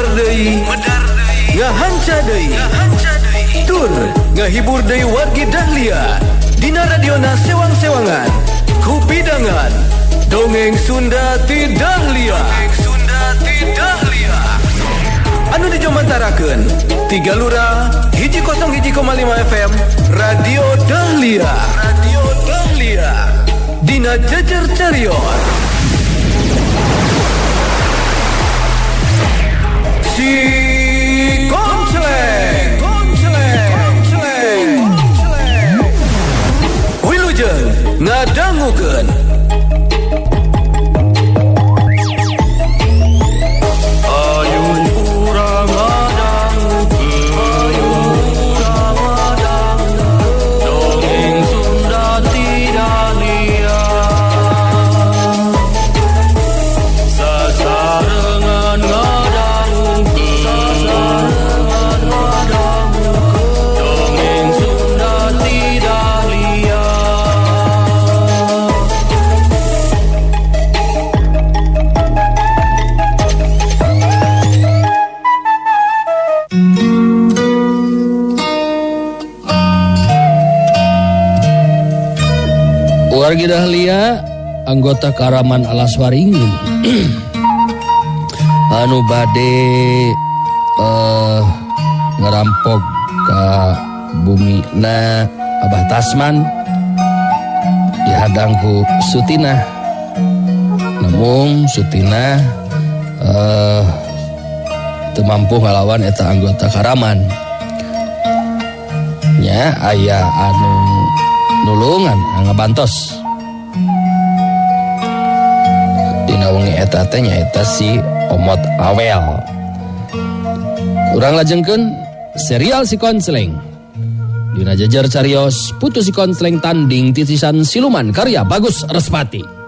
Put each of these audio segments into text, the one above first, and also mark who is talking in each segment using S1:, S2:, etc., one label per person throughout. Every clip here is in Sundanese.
S1: Medar deui, ngahanca deui, tur ngahibur deui wargi Dahlia dina radiona sewang-sewangan kupidangan dongeng Sunda ti Dahlia. Dongeng Sunda ti Dahlia anu dijomantarakeun tiga lura 101,5 FM Radio Dahlia. Radio Dahlia dina Jejer Carios Si Koncleng. Koncleng. Wilujeng ngadangukeun.
S2: Ayo urang ngadangukeun, ayo urang ngadangukeun, dongeng Sunda ti Dahlia. Sasarengan ngadangukeun, sasarengan ngadangukeun, dongeng Sunda ti Dahlia.
S3: Wargi Dahlia, anggota Karaman Alas Waringin anu bade ngerampok ka bumi na Abah Tasman dihadang ku Sutinah. Namun Sutinah teu mampu ngalawan eta anggota Karaman. Nya aya anu nulungan ngabantos. Dina wengi eta teh nyaeta si Omot Awel. Urang lajengkeun serial Si Koncleng. Dina Jejer Carios Putu Si Koncleng tanding titisan siluman karya Bagus Respati.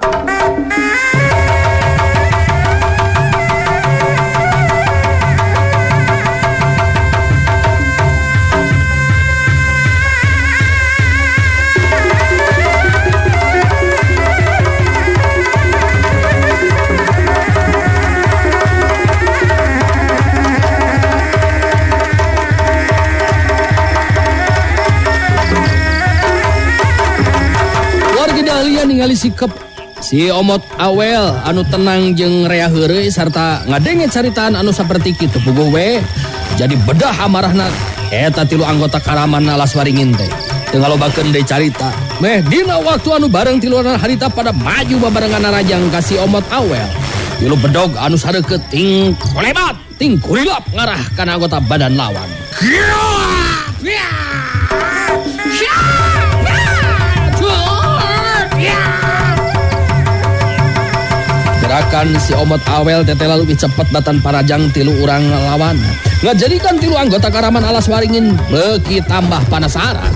S3: Ningali sikep si Omot Awel anu tenang jeung rea heureuy sarta ngadenge caritaan anu saperti kitu puguh we jadi bedah amarahna eta tilu anggota Karaman Alas Waringin teh teu ngalobakeun deui carita meh dina waktu anu bareng tiluan harita pada maju babarengan narajang ka si Omot Awel. Tilu bedog anu sareukeut ting kolebat ting kurilap ngarah kana anggota badan lawan. Gerakan si Omot Awel tetela lebih cepat batan parajang tilu urang lawan. Ngajadikan tilu anggota Karaman Alas Waringin beuki tambah panasaran.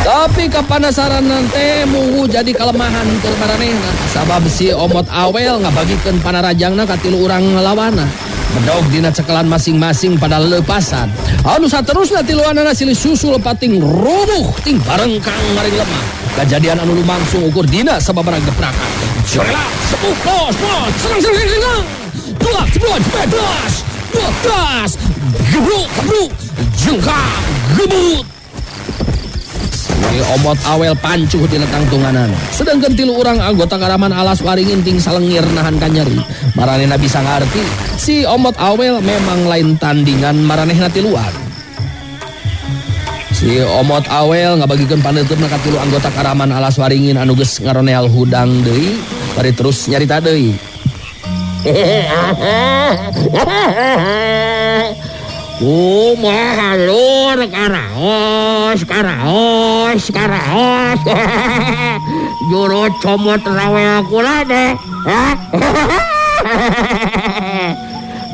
S3: Tapi kapanasaran teh muhu jadi kelemahan keur maranehna. Sabab si Omot Awel ngabagikeun panarajangna ka tilu urang lawanna. Bedog dina cekelan masing-masing pada lepasan. Anu saterusna tiluanana silih susul pating rubuh ting barengkang maring lemah. Kajadian anu lumangsung ukur dina sababaraha geprakan. Jorelap, sepuh, pos, pos, serang, serang, serang, serang. Dua, sebelas, 14, 12, gebruk, gebruk, jengkang, gebut. Si Omot Awel pancuh dina tangtunganana. Sedangkan tilu urang anggota Karaman Alas Waringin ting salengir nahan kanyeri. Maranehna bisa ngarti si Omot Awel memang lain tandingan maranehna tiluan. Si Omot Awel ngabagikeun paneuteup ka tilu anggota Karaman Alas Waringin anu geus ngaroneal hudang deui bari terus nyarita deui.
S4: Kumaha lur karaos karaos karaos. Juru comot rawel kula deh.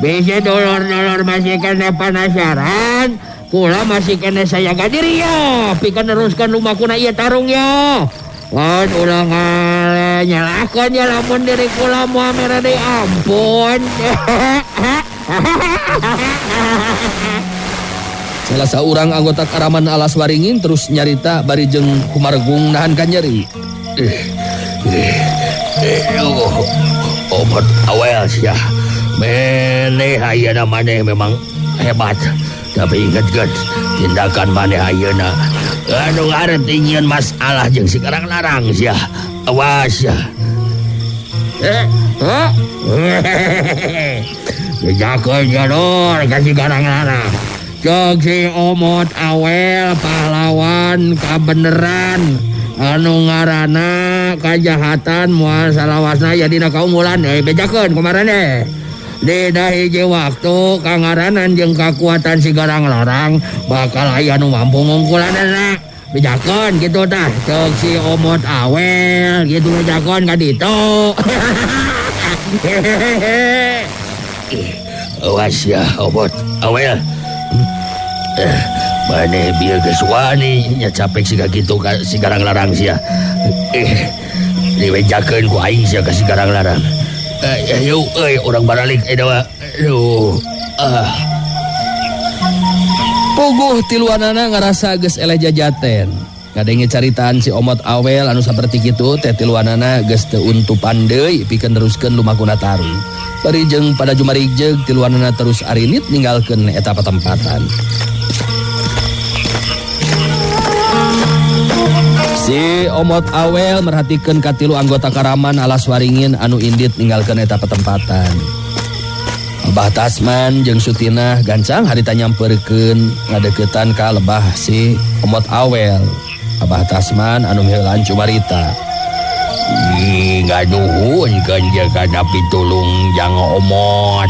S4: Bisa dulur-dulur masih kena penasaran, kula masih kena saya gadiri yo. Pikeun neruskeun lumakuna ieu tarung yo. Wan ulah nyalahkeun ya lamun diri kula moal mere deui ampun.
S3: Salah seorang anggota Karaman Alas Waringin terus nyarita bari jeung kumargung nahan kanyeri.
S4: Omot Awel sia. Maneh ayeuna maneh memang hebat. Tapi inget-inget tindakan maneh ayeuna. Aduh arep nyieun masalah jeung si Garang Larang sia. Awas ya. Bejakeun jalur ka si Garang Larang. Cek si Omot Awel pahlawan kabeneran anu ngaranna kajahatan moal salawasna jadina kaunggulan bejakeun kumaraneh. Dina hiji waktu kangaranan jeung kakuatan si Garang Larang bakal aya nu mampu ngungkulanana. Bejakeun kitu tah cek si Omot Awel kitu bejakeun ka ditu. Awas ya Omot Awel. Maneh bieu geus wani nya capek siga kitu ka si Garang Larang sia. Dibejakeun ku aing sia ka si Garang Larang. Yuk euy urang baralik eta mah. Aduh.
S3: Puguh tiluanana ngarasa geus eleh jajaten. Ngadenge caritaan si Omot Awel anu saperti kitu teh tiluanana geus teu untupan deui pikeun neruskeun lumakuna tarung. Bari jeung pada jumarijeg tiluanana terus arinit ninggalkeun eta patempatan. Si Omot Awel merhatikeun katilu anggota Karaman Alas Waringin anu indit ninggalkeun eta patempatan. Abah Tasman jeung Sutinah gancang harita nyamperkeun ngadeukeutan ka lebah si Omot Awel. Abah Tasman anu miheulaan cumarita.
S4: Ih, ngaduhunkeun jeung kana pitulung jang Omot.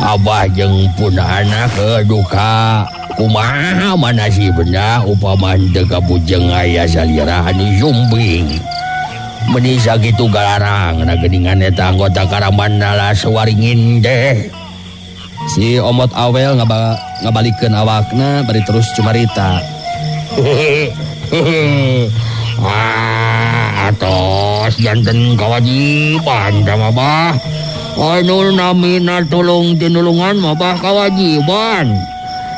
S4: Abah jeung pun anak duka kumaha manasibna upama henteu kabujeng aya salira anu sumbing. Meuni sakitu galarang na geuningan eta anggota Karaman Alas Waringin teh.
S3: Si Omot Awel ngabalikeun awakna bari terus cumarita.
S4: Atos janten kawajiban tah mah. Anu namina tulung tinulungan mah bah kawajiban.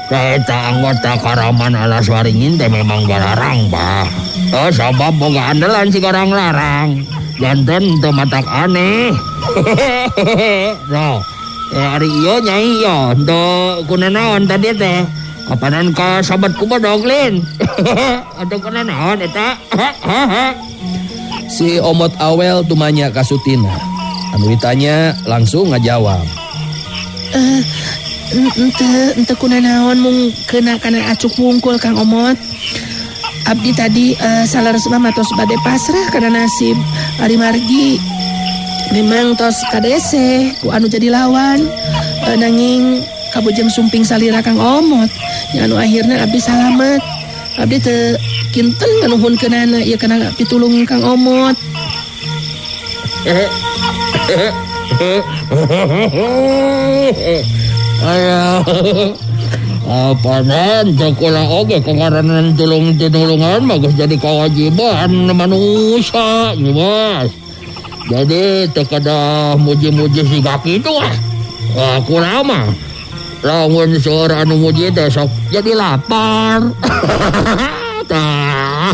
S4: Eta anggota Karaman Alas Waringin teh memang galarang bah. Sabab boga andalan si Garang Larang. Janten teu matak aneh. No, ari ieu nyai ieu henteu kunanaon tadi teh. Kapanan ka sahabat ku bodog lin. Atau kunanaon eta.
S3: Si Omot Awel tumanya ka Sutina. Anu ditanya langsung ngajawab.
S5: Ente kunanaon mung kena kana acuk wungkul Kang Omot. Abdi tadi saleresna mah tos bade pasrah kana nasib ari margi. Memang tos kadese ku anu jadi lawan. Nanging kabujeng sumping salira Kang Omot. Nya anu akhirna abdi salamet. Abdi teu kinten nganuhunkeunana ieu kana pitulung Kang Omot.
S4: Ayo. Apanan sekolah oge kengaranan tulung tinulungan mah geus jadi kewajiban manusia, Mas. Jadi teu kedah muji-muji siga kitu ah. Aku lama. Lamun seueur anu muji teh sok jadi lapar. Tah.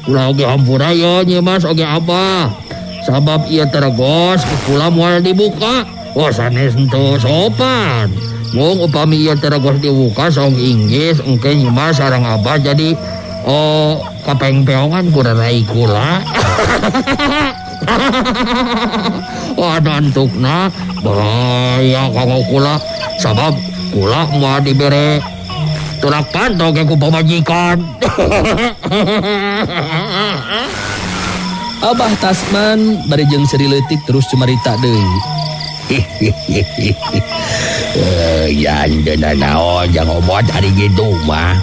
S4: Kula oge hampura ye Nyi Mas oge Abah. Sabab ieu teregos kula moal dibuka. Wah sanes henteu sopan. Mung upami ieu teregos dibuka song inggis engke Nyi Mas sareng Abah jadi kapengpeongan ku rai kula. Wah dantukna bahaya kanggo kula sabab kula moal dibere tulak panto ge ku pamajikan.
S3: Abah Tasman bari jeung Sri Leutik terus cumarita deui.
S4: Yan dena naon jang Omot ari kitu mah.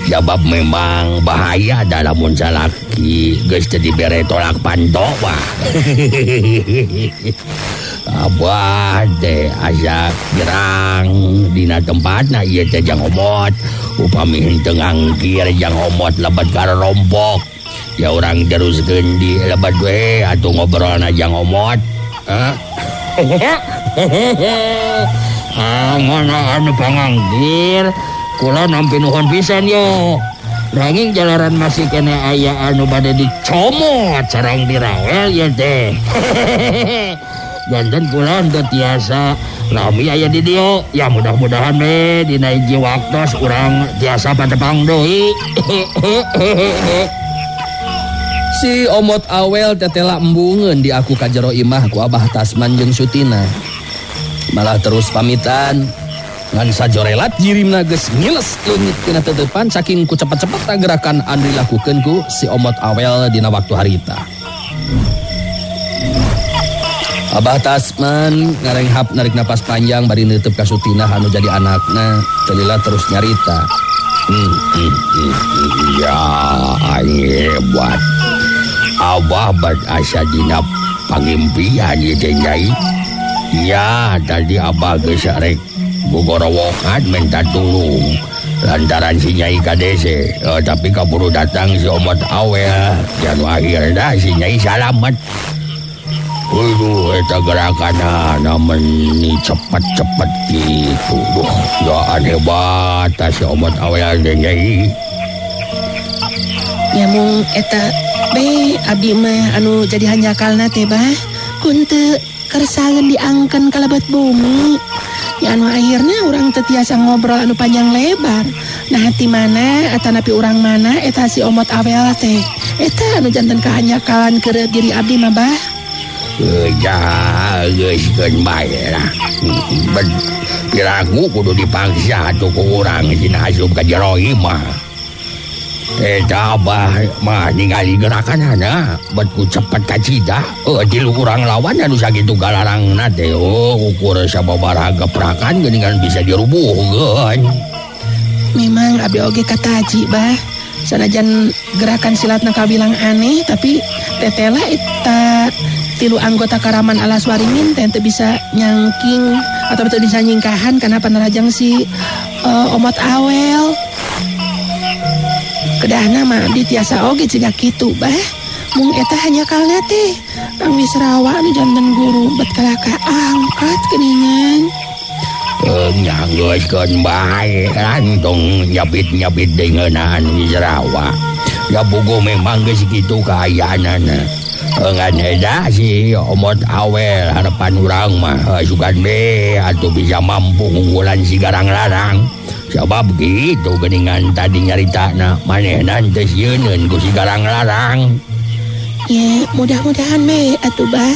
S4: Sabab memang bahaya dalam mun salaki geus teu dibere tolak panto mah. Abah teh asa girang dina tempatna ieu teh jang Omot. Upami henteu ngangkir jang Omot lebet ka rompok. Ya urang teruskeun di lebet we atuh ngobrolna jang Omot. Hah? Ngono anu pangangkir kula nampi nuhun pisan yo. Nanging jalaran masih kene aya anu bade dicomot sareng dirawel ieu teh. Janten kula teu tiasa lami aya di dieu. Ya mudah-mudahan we dina hiji waktos urang tiasa patepang deui.
S3: Si Omot Awel tetela embungeun di aku ka jero imah ku Abah Tasman jeung Sutina. Malah terus pamitan. Ngan sajorelat jirimna geus ngiles leungit tina tetepan saking ku cepet-cepet gerakan anu dilakukeun ku si Omot Awel dina waktu harita. Abah Tasman ngarenghap narik napas panjang bari neuteub ka Sutina anu jadi anakna teu lila terus nyarita.
S4: Ya hebat. Abah bat asa dina pangimpian ieu teh Nyai. Ya tadi abah geus arek gogorowokan minta tulung lantaran si Nyai kadese, tapi kaburu datang si Omot Awel dan akhirnya si Nyai salamet. Aduh, eta gerakanana meni cepet-cepet gitu. Duh, ya hebat si Omot Awel teh Nyai.
S5: Ya mung eta be abdi mah anu jadi hanjakalna teh bah kun teu kersaeun diangkeun ka lebet bumi. Ya anu akhirnya urang teu tiasa ngobrol anu panjang lebar. Nah hati mana atanapi urang mana eta si Omot Awel teh. Eta anu janten kahanjakalan keur diri abdi mah bah.
S4: Ya geus keun bae lah. Piraku kudu dipaksa atuh ku urang dina asup ka jero imah. Eta abah mah ningali gerakanana bet ku cepet kacida. Tilu urang lawan anu sakitu galarangna teh ukur sababaraha geprakan geuningan bisa dirubuhkeun.
S5: Memang abdi oge kataji bah. Sanajan gerakan silatna kabilang aneh tapi tetela eta tilu anggota Karaman Alas Waringin teh teu bisa nyangking atau teu bisa nyingkahan karena panarajang si Omot Awel. Kedahna mah abdi tiasa oge ciga kitu bah. Mung eta hanya kalna teh Kang Wisrawa anu janten guru bet kalaka angkat geuningan.
S4: Nya geus keun bae lantung nyabit-nyabit deungeunaan Wisrawa. Ya buku memang geus kitu kaayaanana. Ngan eta si Omot Awel harapan urang mah sugan be atuh bisa mampu ngunggulan si Garang Larang. Sabab gitu geuningan tadi nyaritana manehna teu sieuneun ku si Garang Larang.
S5: Ya mudah-mudahan be atuh bah.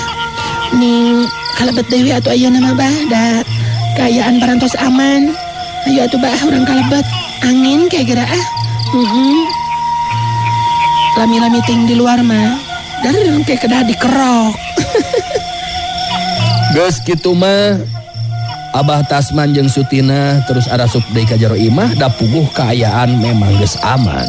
S5: Ning kalebet deui atuh ayeuna mah bah da kaayaan parantos aman. Ayo atuh bah urang kalebet angin kayak geura ah. Lami-lami ting di luar mah dari kayak kedah dikerok.
S3: Geus kitu mah Abah Tasman jeung Sutina terus arasup deui ka jero imah da puguh kaayaan memang geus aman.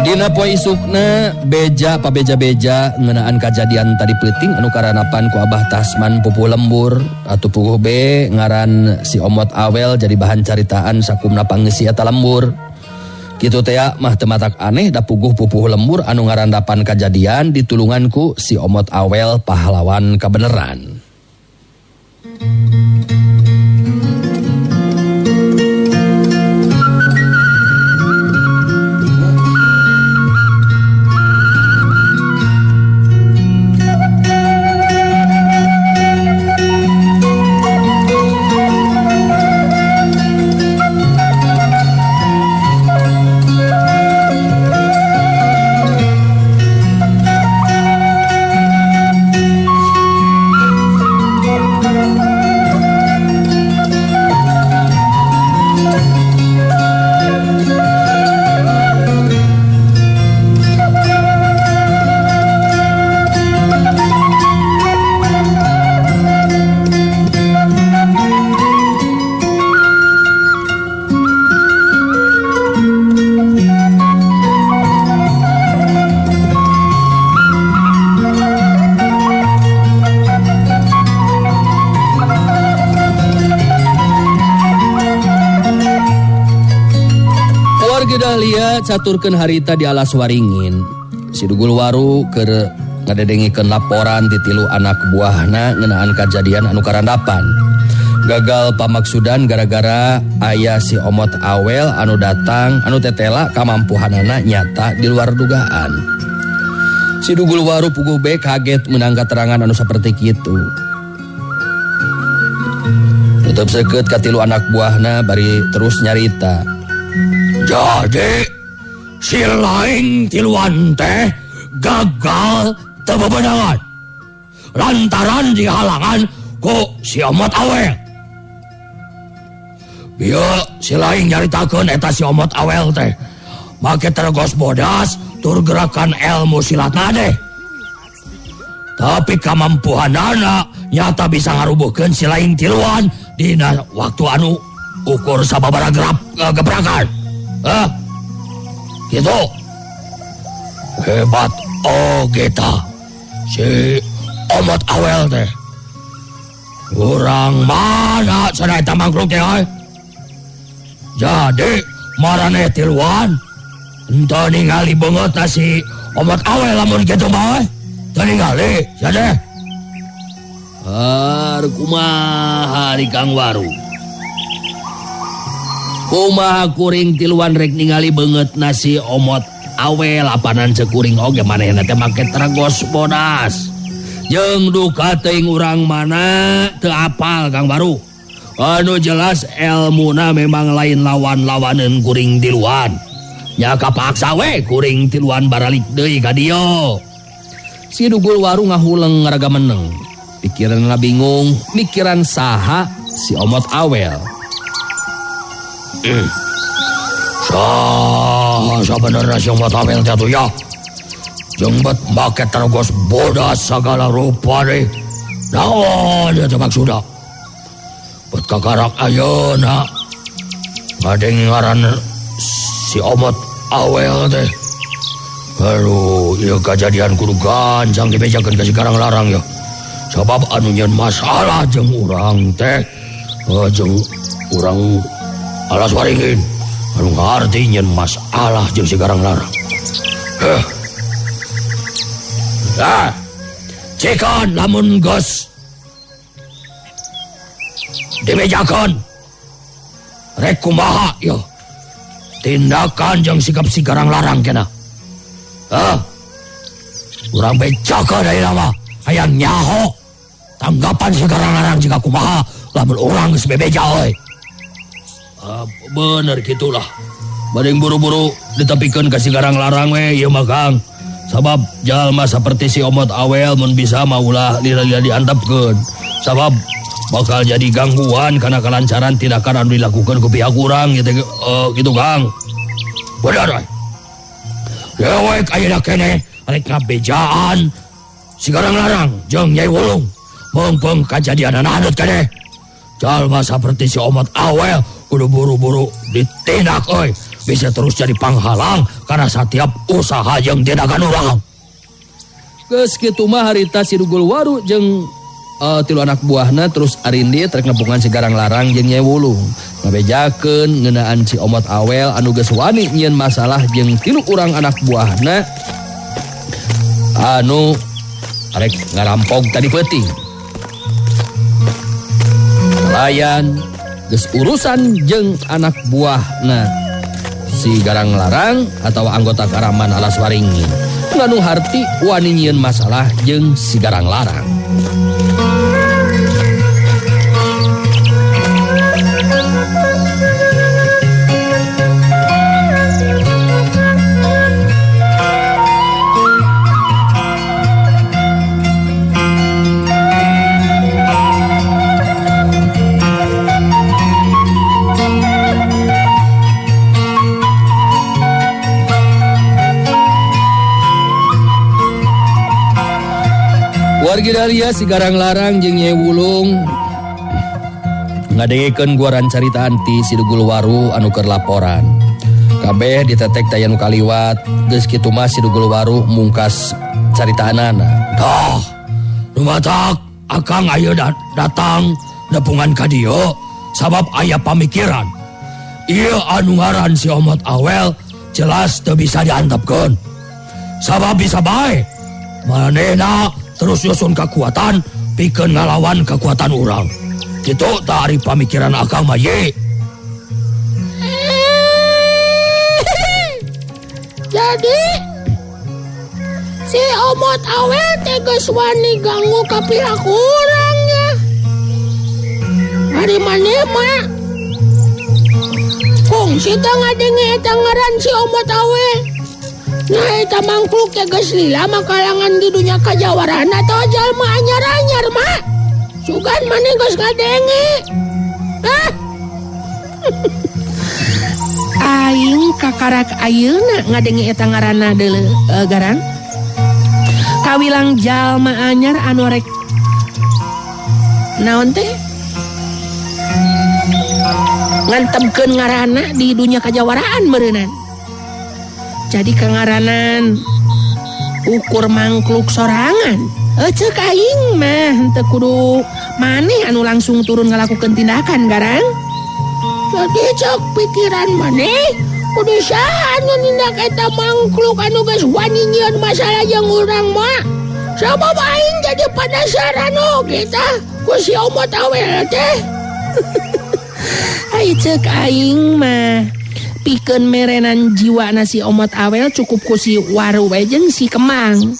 S3: Dina poe isukna beja pabeja-beja ngeunaan kajadian tadi peuting anu karanapan ku Abah Tasman pupuh lembur atuh puguh be ngaran si Omot Awel jadi bahan caritaan sakumna pangeusi eta lembur. Kitu teh mah teu matak aneh da puguh pupuh lembur anu ngarandapan kajadian ditulungan ku si Omot Awel pahlawan kabeneran. Dahlia caturkeun harita di alas waringin. Si Dugul Waru keur ngadedengikeun laporan ti tilu anak buahna ngeunaan kajadian anu karandapan. Gagal pamaksudan gara-gara aya si Omot Awel anu datang anu tetela kamampuhanana nyata di luar dugaan. Si Dugul Waru puguh be kaget meunang katerangan anu saperti kitu. Tutup seukeut ka tilu anak buahna bari terus nyarita.
S4: Jadi si laing tiluan teh gagal teu bebenangan lantaran dihalangan ku si Omot Awel. Bieu si laing nyaritakeun eta si Omot Awel teh make tergos bodas tur gerakan ilmu silatna deh. Tapi kamampuhanana nyata bisa ngarubuhkeun si laing tiluan dina waktu anu ukur sababaraha gebrakan. Hah? Gitu. Hebat oge tah si Omot Awel teh. Urang mana cenah eta mangkruk teh euy? Jadi maraneh tiluan henteu ningali beungeutna si Omot Awel lamun kitu mah euy. Teu ningali sia teh.
S3: Har kumaha ari Kang Waru? Kumaha kuring tiluan rek ningali beungeutna si Omot Awel apanan cekuring oge manehna teh make tergos bodas. Jeung duka teuing urang mana teu apal Kang Waru. Anu jelas elmuna memang lain lawan-lawaneun kuring tiluan. Nya kapaksa we kuring tiluan baralik deui ka dieu. Si Dugul Waru ngahuleng ngaraga meneng. Pikiranna bingung, mikiran saha si Omot Awel.
S4: Saha sabenerna si Omot Awel teh atuh ya? Jeung bet make tergos bodas sagala rupa deh. Naon ieu teh maksudna? Bet kakarak ayeuna ngadeng ngaran si Omot Awel teh. Aduh, ieu kajadian kudu gancang dibejakeun ka si Garang Larang ya. Sabab anu nyeun masalah jeung urang teh, jeung urang alas waringin. Anu ngarti nyeun masalah jeung si Garang Larang. Ah, cekan lamun geus dibejakeun rek kumaha ieu tindakan jeung sikap si Garang Larang kena. Hah? Urang bejakeun ayeuna mah hayang nyaho tanggapan si Garang Larang jika kumaha lamun urang geus bebeja euy.
S3: Bener gitulah. Badeng buru-buru ditepikeun ka si Garang Larang we ieu mah Kang. Sabab jalma saperti si Omot Awel mun bisa mah ulah lila-lila diantepkeun. Sabab bakal jadi gangguan karena kelancaran tindakan anu dilakukan ku pihak urang gitu, gitu Kang.
S4: Bener euy. Dewek ayeuna keneh rek ngabejaan si Garang Larang jeung Nyai Wulung. Meungpeung kajadianana anut keneh. Jalma saperti si Omot Awel kudu buru-buru ditindak euy. Bisa terus jadi panghalang karena setiap usaha jeung tindakan urang.
S3: Geus kitu mah harita si Dugul Waru jeung tilu anak buahna terus arindit rek nepungan si Garang Larang jeung Nyai Wulung. Ngabejakeun ngeunaan si Omot Awel anu geus wani nyieun masalah jeung tilu urang anak buahna anu arek ngarampog tadi peuting. Layan geus urusan jeung anak buahna si Garang Larang atau anggota Karaman Alas Waringin. Nganu harti wani nyieun masalah jeung si Garang Larang. Wargi Dahlia si Garang Larang jeung Nyai Wulung ngadengekeun guaran caritaan ti si Dugul Waru anu keur laporan. Kabeh ditetek taya nu kaliwat, geus kitu mah si Dugul Waru mungkas caritaanana.
S4: Tah, rumatak akang ayeuna datang nepungan ka dieu sabab aya pamikiran. Ieu anu ngaran si Omot Awel
S6: Jelas teu bisa diantepkeun. Sabab bisa bae manehna terus nyusun kekuatan pikeun ngalawan kekuatan urang. Kitu tah ari pamikiran akang mah ye.
S5: Jadi si Omot Awel teh geus wani ganggu ka pihak urang nya. Ari maneh mah kungsi teh ngadenge eta ngaran si Omot Awel. Nah eta mangkluk teh geus lila makalangan di dunya kajawaraan atawa jalma anyar-anyar mah. Sugan maneh geus ngadenge. Hah?
S7: Aing kakarak ayeuna ngadenge eta ngaranna deuleu garang. Kawilang jalma anyar anu rek naon teh? Ngantepkeun ngaranna di dunya kajawaraan meureunnan. Jadi kangaranan ukur mangkluk sorangan. Ceuk aing mah henteu kudu maneh anu langsung turun ngalakukeun tindakan garang.
S5: Jadi cek pikiran maneh kudu saha anu nindak eta mangkluk anu geus wani nyieun masalah jeung urang mah. Sabab aing jadi penasaran oge tah ku si Omot Awel teh.
S7: Ai ceuk aing mah pikeun merenan jiwa na si Omot Awel cukup ku si Waru we jeung si Kemang.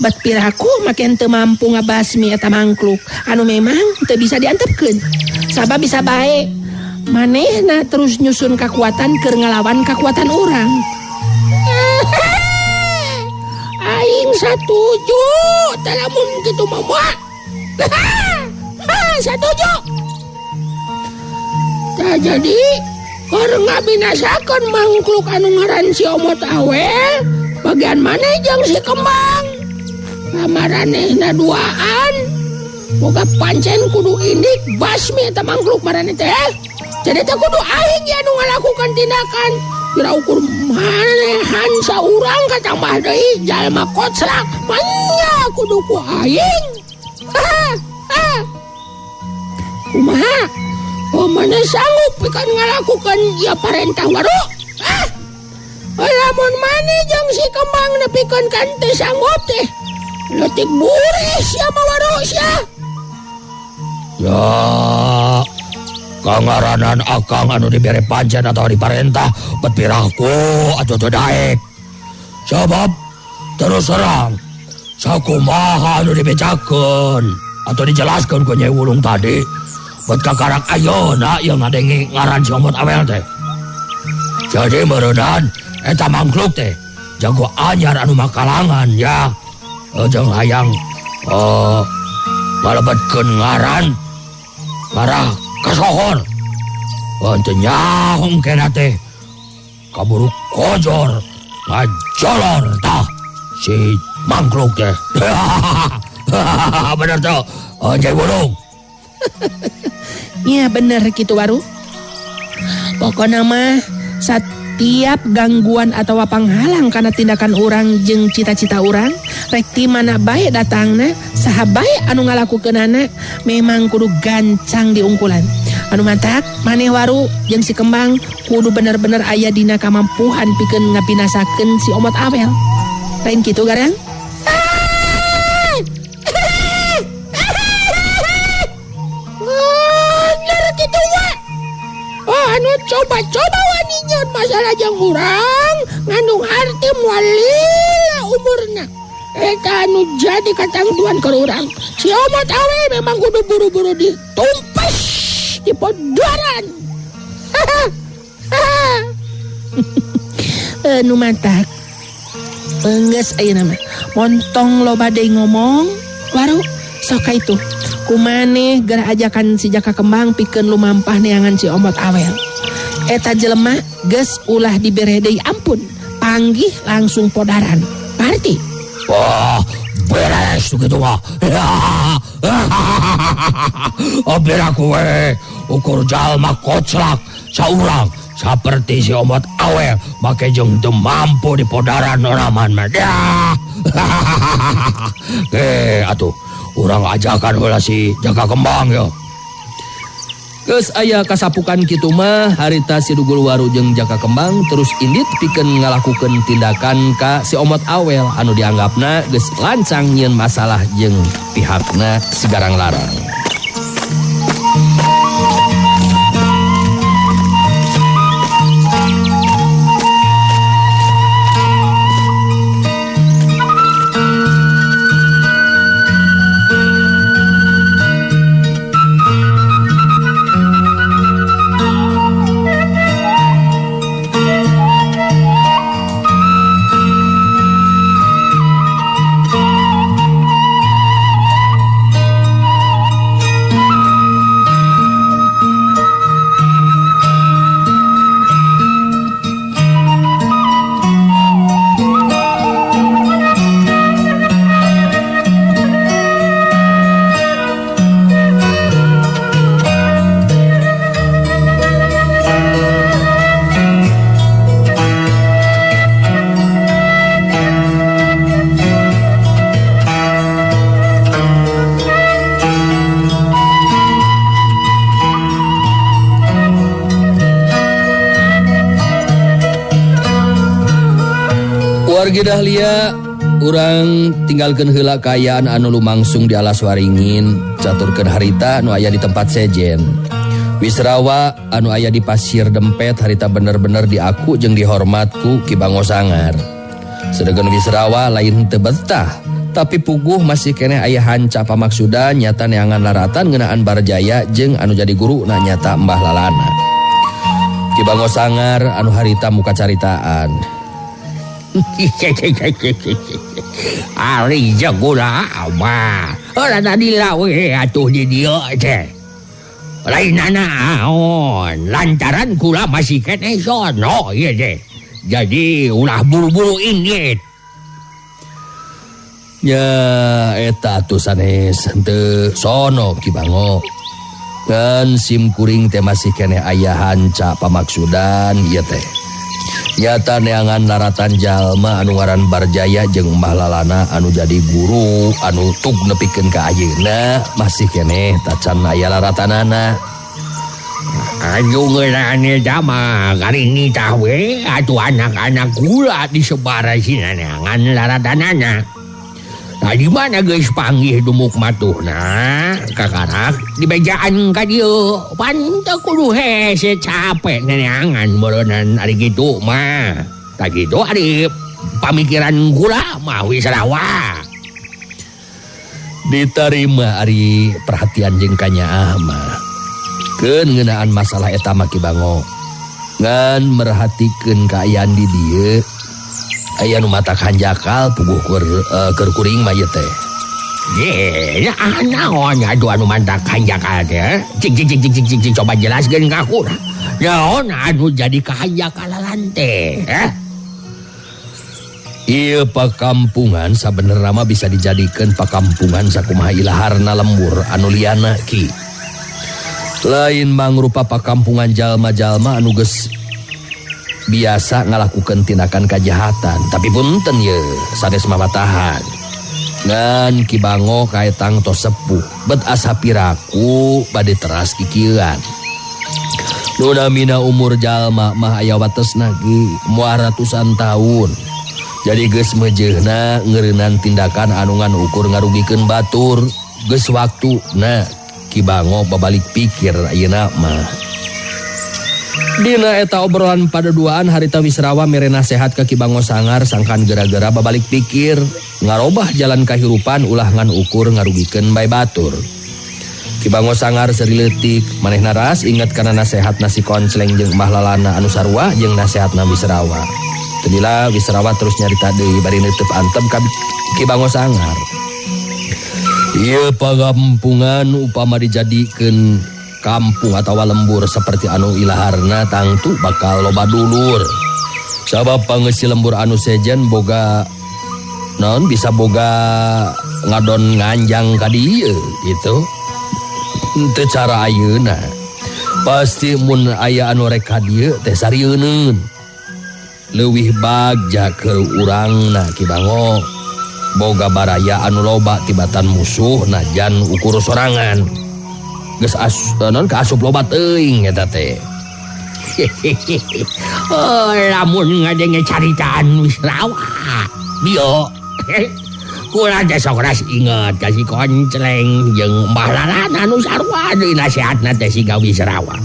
S7: Bet piraku make teu mampu ngabasmi eta mangkluk anu memang teu bisa diantepkeun. Sabab bisa bae manehna terus nyusun kekuatan keur ngalawan kekuatan urang.
S5: Aing satuju teh lamun kitu mah moal. Satuju. Tah jadi keur ngabinasakeun mangkluk anu ngaran si Omot Awel, bagian maneh jeung si Kembang. Lamaranehna duaan. Boga pancen kudu indik basmi eta mangkluk maraneh teh. Jadi teh kudu aing ya nu ngalakukan tindakan. Kira ukur manehan saurang katambah deui jalma koclak. Manya kudu ku aing. Kumaha? Oh, mana sanggup pikeun ngalakukan ieu parentah waru? Lamun maneh jeung si Kembang nepikeun kan teu sanggup teh. Leutik buris sia mah waru sia.
S6: Ya, kangaranan akang anu dibere pancen atau diparentah bet piraku atuh teu daek. Sabab terus terang sakumaha anu dibejakeun atau dijelaskeun ku Nyai Wulung tadi bet kakarak ayeuna ieu ngadenge ngaran si Omot Awel teh. Jadi meureunnan eta mangkluk teh jago anyar anu makalangan ya. Jeung hayang ngalebetkeun ngaran ngarah kasohor. Teu nyaho kena teh kaburu kojor ngajolor tah si mangkluk teh. Bener tuh, Nyai Wulung.
S7: Ya bener gitu Waru. Pokokna mah setiap gangguan atau panghalang karena tindakan orang jeung cita-cita orang, rek ti mana bae datangna, saha bae anu ngalakukeunana, memang kudu gancang diungkulan. Anu mantak maneh Waru jeung si Kembang kudu bener-bener aya dina kamampuhan pikeun ngabinasakeun si Omot Awel. Lain kitu garang?
S5: Bener kitu wa. Oh, anu coba-coba wani nyeun masalah jeung urang ngandung arti moal lila umurna. Eta anu jadi katangtuan keur urang. Si Omot Awel memang kudu buru-buru ditumpes di podoran.
S7: Nu mantak. Enggeus ayeuna mah. Montong loba deui ngomong, Waru sok ka itu. Kumaneh geura ajakan si Jaka Kembang pikeun lumampah neangan si Omot Awel. Eta jelema geus ulah dibere deui ampun, panggih langsung podaran. Parti.
S6: Wah, beres tuh gitu mah. Biar aku we ukur jalma koclak saurang seperti si Omot Awel make jeung teu mampu di podaran oraman mah. Atuh urang ajakan heula si Jaka Kembang ya.
S3: Geus aya kasapukan kitu mah harita si Dugul Waru jeung Jaka Kembang terus indit pikeun ngalakukeun tindakan ka si Omot Awel anu dianggapna geus lancang nyieun masalah jeung pihakna si Garang Larang. Wargi Dahlia, urang tinggalkeun heula kaayaan anu lumangsung di alas waringin, caturkeun harita anu aya di tempat sejen. Wisrawa anu aya di Pasir Dempet harita bener-bener diaku jeung dihormat ku Ki Bango Sangar. Sedengkeun Wisrawa lain teu betah, tapi puguh masih keneh aya hanca pamaksudan nyata neangan laratan ngeunaan Barjaya jeung anu jadi guru na nyata Mbah Lalana. Ki Bango Sangar anu harita muka caritaan.
S4: Ari jagula mah ora tadi lawe atuh di dieu teh. Lain naon lantaran kula masih keneh sono ieu teh. Jadi ulah buru-buru indit.
S3: Ya eta atuh sanes henteu sono Ki Bango. Ngan sim kuring teh masih keneh aya hanca pamaksudan ieu teh. Nyata neangan laratan jalma anu ngaran Barjaya jeung Mbah Lalana anu jadi guru anu tug nepikeun ka ayeuna masih keneh tacan aya laratanana.
S4: Anu ngeunaan eta mah karini tah we atuh anak-anak kula disebar sina neangan laratanana. Nah, di mana geus panggih dumuk matuhna kakarak dibejaan ka dieu pan teu kudu hese capek neangan meureunnan ari kitu mah. Tah kitu ari pamikiran kula mah Wisrawa.
S3: Ditarima ari perhatian jeung kanyaah mah. Keun ngeunaan masalah eta mah Ki Bango. Ngan merhatikeun kaayaan di dieu aya nu matak hanjakal puguh keur kuring mah ieu teh.
S4: Ye, ya naon atuh anu matak hanjakal teh? Cik cik cik cik cik coba jelaskeun ka aku. Naon anu jadi kahanjakalan teh?
S3: Ieu pakampungan sabenerna mah bisa dijadikeun pakampungan sakumaha ilaharna lembur anu liana ki. Lain mangrupa pakampungan jalma-jalma anu geus biasa ngalakukeun tindakan kajahatan, tapi punten ye sanes mamatahan. Ngan Ki Bango kaetang tos sepuh, bet asa piraku bade teras kikieuan. Nu namina umur jalma mah aya watesna ge moal ratusan tahun. Jadi geus meujeuhna ngeureunnan tindakan anu ngan ukur ngarugikeun batur. Geus waktuna Ki Bango babalik pikir ayeuna mah. Dina eta obrolan paduduaan harita Wisrawa mere nasehat ka Ki Bango Sangar sangkan gera-gera babalik pikir ngarobah jalan kahirupan ulah ngan ukur ngarugikeun bae batur. Ki Bango Sangar seuri leutik manehna ras inget kana nasehat nasi koncleng jeung Mbah Lalana anu sarua jeung nasehatna Wisrawa. Teu Wisrawa terus nyarita deui bari neuteub antep ka Ki Bango Sangar. Ieu pagampungan upama dijadikeun kampung atawa lembur seperti anu ilaharna tangtu bakal loba dulur. Sabab pangeusi lembur anu sejen boga naon bisa boga ngadon nganjang ka dieu gitu. Teu cara ayeuna. Pasti mun aya anu rek ka dieu teh sarieunun. Leuwih bagja keur urangna Ki Bango. Boga baraya anu loba tibatan musuh najan ukur sorangan. Geus non kaasup loba teuing eta teh.
S4: Oh, lamun ngadenge caritaan Wisrawa. Bio. Kula teh sok ras inget ka si Koncleng jeung Mbah Lalana nu sarua deui nasihatna teh siga Wisrawa.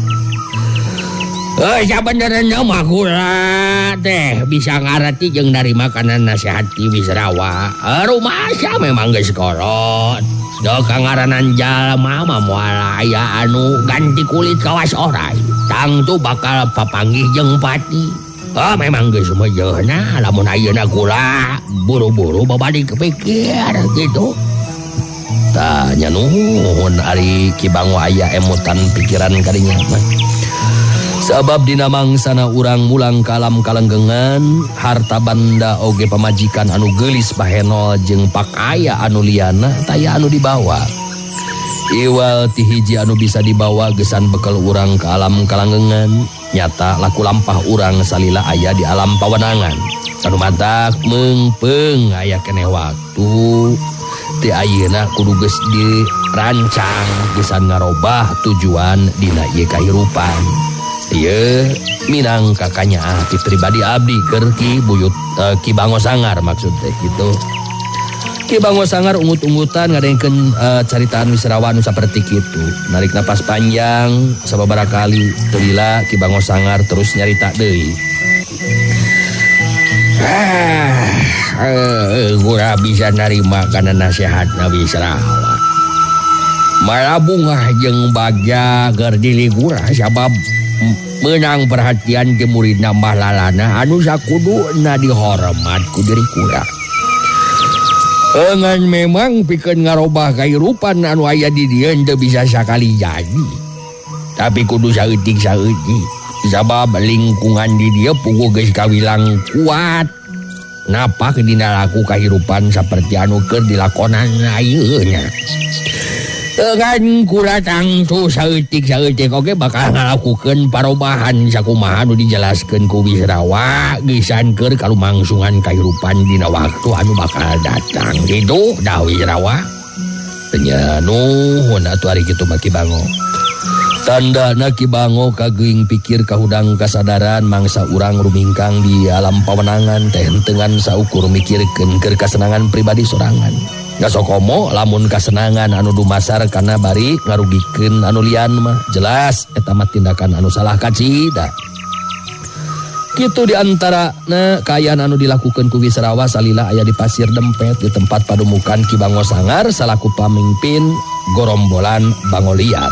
S4: Sabenerna mah kula teh bisa ngareti jeung narima kana nasihat ti Wisrawa. Rumasa memang geus kolot. Da kangaranan jalma mah moal aya anu ganti kulit kawas oray. Tangtu bakal papanggih jeung pati. Oh, memang geus mejeuhna lamun ayeuna kula buru-buru babadi kepikir gitu.
S3: Tah nya nuhun ari Ki Bango aya emutan pikiran kadinya mah. Sabab dina mangsana urang mulang ka alam kalenggengan, harta banda oge pamajikan anu geulis bahenol jeung pakaya anu liana taya anu dibawa. Iwal ti hiji anu bisa dibawa gesan bekel urang ke alam kalanggengan, nyata laku lampah urang salila aya di alam pawenangan. Anu matak meungpeung aya keneh waktu ti ayeuna kudu geus dirancang gesan ngarobah tujuan dina ieu kahirupan. Ieu minangka kanyaah ti pribadi abdi keur Ki Buyut Ki Bango Sangar maksud teh kitu. Ki Bango Sangar ungut-ungutan ngadengkeun caritaan Wisrawa anu saperti kitu. Narik napas panjang sababaraha kali teu lila Ki Bango Sangar terus nyarita deui.
S4: Gura bisa narima kana nasihatna Wisrawa. Malah bungah jeung bagja keur diligura sabab menang perhatian ti muridna Mbah Lalana anu sakuduna dihormat ku diri kula. Engan memang pikeun ngarobah kahirupan anu aya di dieu teu bisa sakali jadi. Tapi kudu saeutik-saeutik sabab lingkungan di dieu puguh geus kawilang kuat. Napak dina laku kahirupan saperti anu keur dilakonan ayeuna. Engan kula tangtu saeutik-saeutik oge bakal ngalakukeun parobahan sakumaha anu dijelaskeun ku Wisrawa geusan keur kalumangsungan kahirupan dina waktu anu bakal datang. Kitu dah Wisrawa.
S3: Nya nuhun atuh ari kitu mah Ki Bango. Tandana Ki Bango kageuing pikir kahudang kasadaran mangsa urang rumingkang di alam pawenangan teh hentengan saukur mikirkeun keur kasenangan pribadi sorangan. Ngasokomo lamun kasenangan anu dumasar kana bari ngarugikeun anu lian mah jelas eta mah tindakan anu salah kacida. Kitu diantarana kaayaan anu dilakukeun ku Wisrawa salila aya di Pasir Dempet di tempat padumukan Ki Bango Sangar salaku pamimpin gorombolan Bango Liar.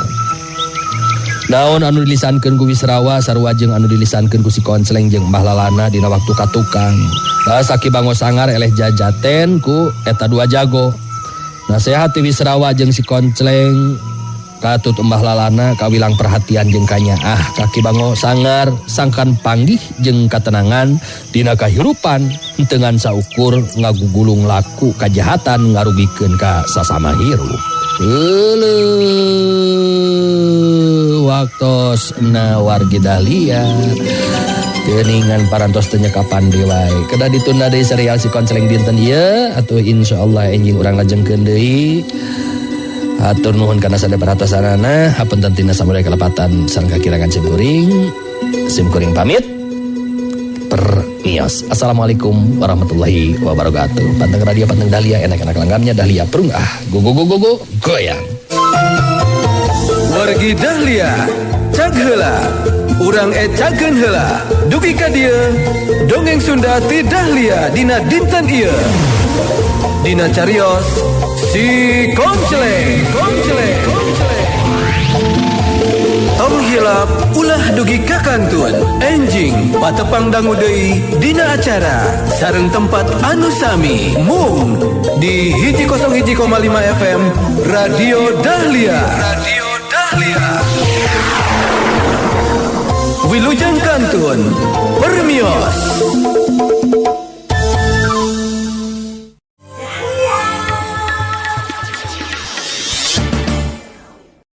S3: Naon anu dilisankeun ku Wisrawa sarua jeung anu dilisankeun ku si Koncleng jeung Mbah Lalana dina waktu katukang. Bahasa Ki Bango Sangar eleh jajaten ku eta dua jago. Nasehat ti Wisrawa jeung si Koncleng katut Mbah Lalana kawilang perhatian jeung kanyaah ka Ki Bango Sangar sangkan panggih jeung katenangan dina kahirupan henteu saukur ngagugulung laku kajahatan ngarugikeun ka sasama hirup. Euleuh waktos na wargi Dahlia geuningan parantos teu nyekapan deui wae. Kedah ditunda deui serial si Koncleng dinten ieu atuh insyaallah enjing urang lajengkeun deui. Hatur nuhun kana sadaya perhatosanana, hapunten tina samudaya kalepatan sareng kakirangan sim kuring. Sim kuring pamit. Permios. Assalamualaikum warahmatullahi wabarakatuh. Panteng radio panteng Dahlia enak-enak langgamnya Dahlia prung ah. Go go go go go goyang.
S1: Wargi Dahlia, cag heula. Urang ecakeun heula. Dugi ka dieu, dongeng Sunda ti Dahlia dina dinten ieu. Dina carios si Koncleng, Koncleng, Koncleng. Tong hilap ulah dugi kakantun. Enjing patepang dangu deui dina acara sareng tempat anu sami mung di 101,5 FM Radio Dahlia. Radio Dahlia. Wilujeng kantun. Permios.